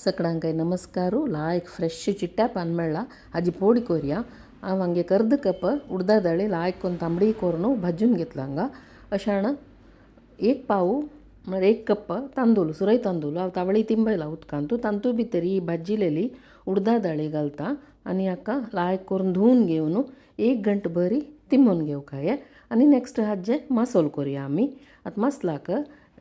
सगळ्यांक नमस्कार. लायक फ्रेश चिट्ट्या पान मेळ्ळा हाजी पोडी कोरया. हांव हांगे अर्द कप उडदा दाळी लायक कोन्न तांबडी कोरून भाजून घेतला हांगा. अशाण एक पाव म्हळ्यार एक कप तांदूळ, सुरय तांदूळ हांव तावळी तिंबयला उदकांतू तांतू भितर ही भाजिलेली उडदा दाळी घालता आनी हाका लायक करून धुवन घेवन एक घंट बरी तिंबोवन घेवंक जाय. आनी नेक्स्ट हाजें मसालो करुया आमी. आतां मसलाक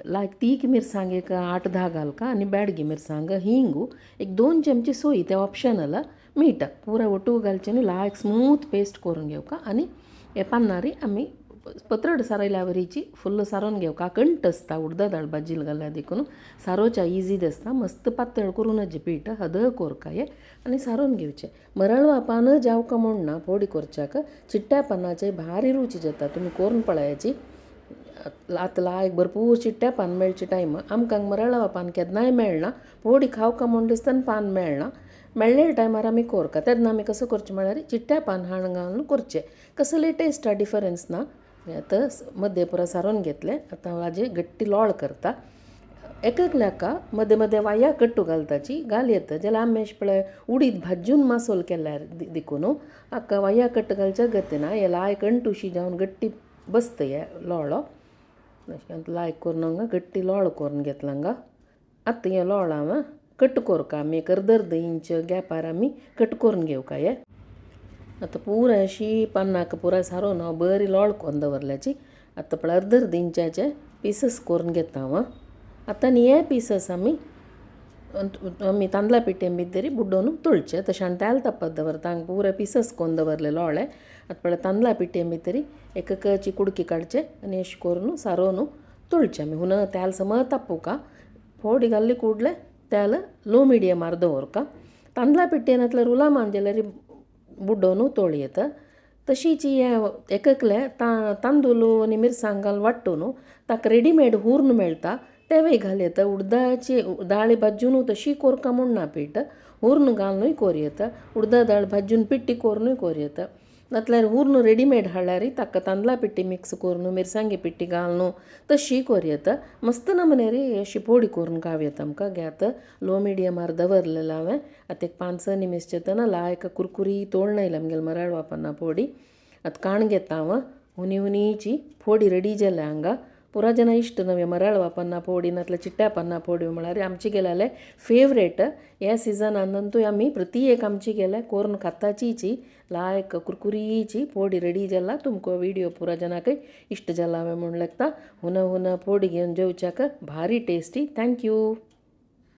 लायक तीख मिरसांग एक 8-10 घालका आनी बेडगी मिरसांग, हिंगू एक 2 चमचे सोय, ते ऑप्शनल, मीठ पुरा ओटू घालचें न्ही, लायक स्मूथ पेस्ट करून घेवका. आनी हे पन्नारी आमी पत्रड सारयल्या वरीची फुल्ल सारोवन घेवका. कंट आसता उडदा दाळ भाजील घाल्यार देखून सारोवच्या इजी दिसता. मस्त पातळ करून हाजें पीठ हद कोरका आनी सारोवन घेवचें. मरळवा पान जावका म्हूण ना पोडी करच्याक, चिट्ट्या पानाचे भारी रुची जाता. तुमी करून पळयाची. आतां लायक भरपूर चिट्ट्या पान मेळचे टायम आमकां मरळवा पान केन्नाय मेळना. पोडी खावका म्हूण दिसता आनी पान मेळना. मेळ्ळे टायमार आमी कोरका तेन्ना आमी कसो करचें म्हळ्यार चिट्ट्या पान हाडून घालून करचें. कसली टेस्टा डिफरन्स ना. आतां मद्दे पुरा सारोवन घेतलें. आतां हांव हाजें गट्टी लोळ करता. एककल्याका मदें मदें वाया कट्टू घालताची घाल येता जाल्यार आमी अशें पळय उडीद भाजून मासोल केल्यार देखून हाका वाया कट्ट घालच्या गतीना हे लायक अंटुशी जावन गट्टी बसता हे लोळो. अशें लायक करून हांगा गट्टी लोळ करून घेतला हांगा. आतां हें लोळ हांव कट कोरका आमी एक अर्द अर्द इंच गॅपार आमी कट करून घेवका. हे आतां पुराय अशी पानाक पुराय सारोवन हांव बरी लोळ करून दवरल्याची. आतां पळय अर्द अर्द इंचाचे पिसस करून घेता हांव. आतां न्ही हे पिसस आमी आमी तांदळा पिठे भितर बुडोवन तळचे. तशें आनी तेल तापत दवरता. हांगा पुराय पिसस करून दवरले लोळे. आतां पळय तांदळा पिठे भितर एककाची कुडकी काडचे आनी अशें करून सारोवन तळचे आमी. हुना तेल समज तापोवका. फोडी घाल्ली कुडले तेल लो मिडियमार दवरका. तांदळा पिठयेन नातल्यार रुलामान जाल्यार बुडोवन तोळी येता. तशीच हे एककले तांदूळ आनी मिरसांग घालून वांट्टून ताका रेडीमेड हुर्न मेळटा तेवूय घाल येता. उडदाची दाळी भाजून तशी कोरका म्हूण ना पीठ हुर्न घालनूय कोर येता. उडदा दाळ भाजून पिट्टी कोरनूय कोर येता. नातल्यार हुर्न रेडीमेड हाडल्यार ताका तांदळा पिट्टी मिक्स करून मिरसांगे पिट्टी घालून तशी कोर येता. मस्त नमुने रे अशी पोडी करून खावं येता आमकां. घेत लो मिडियमार दवरलेलें हांवें. आतां एक 5-6 निमिश जातना लायक कुरकुरी तोळण येयला आमगेले मराळ पाना पोडी. आतां काण घेता हांव. हुनी हुनीची फोडी रेडी जाल्या हांगा. पुरा जाणां इश्ट नवे मराळ पान्ना पोडी नातल्यार चिट्ट्या पान्ना पोडी म्हळ्यार आमचे गेल्याले फेवरेट. ह्या सिजनानंतूय आमी प्रति एक आमची गेल्या कोरून खाताचीची लायक कुरकुरीची पोडी रेडी जाला. तुमकां व्हिडियो पुरा जनाकय इश्ट जाला हांवें म्हूण लागता. हुना हुना पोडी घेवन जेवच्याक भारी टेस्टी. Thank you.